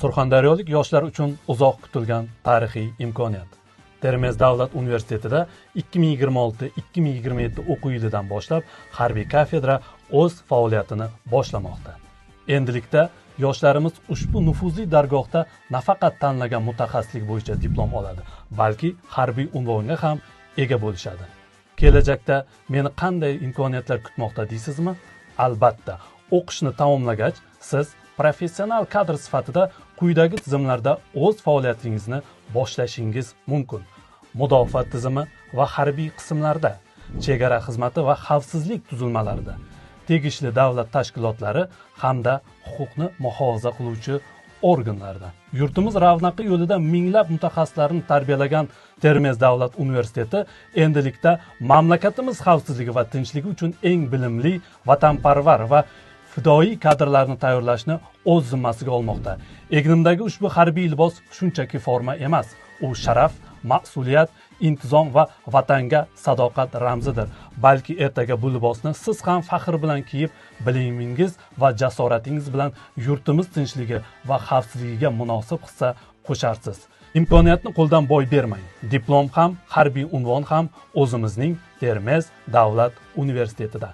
Surxondaryolik yoshlar uchun uzoq kutilgan tarixiy imkoniyat. Termez davlat universitetida 2026-2027 o'quv yilidan boshlab harbiy kafedra o'z faoliyatini boshlamoqda. Endilikda yoshlarimiz ushbu nufuzli dargohda nafaqat tanlagan mutaxassislik bo'yicha diplom oladi, balki harbiy unvonga ham ega bo'lishadi. Kelajakda meni qanday imkoniyatlar kutmoqda deysizmi? Albatta, o'qishni tamomlagach, siz professional kadr sifatida quyidagi tizimlarda o'z faoliyatingizni boshlashingiz mumkin: mudofaa tizimi va harbiy qismlarda, chegara xizmati va xavfsizlik tuzilmalarida, tegishli davlat tashkilotlari hamda huquqni muhofaza qiluvchi organlarda. Yurtimiz ravnaqi yo'lida minglab mutaxassislarni tarbiyalagan Termez davlat universiteti endilikda mamlakatimiz xavfsizligi va tinchligi uchun eng bilimli, vatanparvar va fidoyi kadrlarni tayyorlashni o'z zimmasiga olmoqda. Egnimdagi ushbu harbiy libos shunchaki forma emas, u sharaf, mas'uliyat, intizom va vatanga sadoqat ramzidir. Balki ertaga bu libosni siz ham faxr bilan kiyib, bilimingiz va jasoratingiz bilan yurtimiz tinchligi va xavfsizligiga munosib hissa qo'sharsiz. Imkoniyatni qo'ldan boy bermang. Diplom ham, harbiy unvon ham o'zimizning Termez davlat universitetida.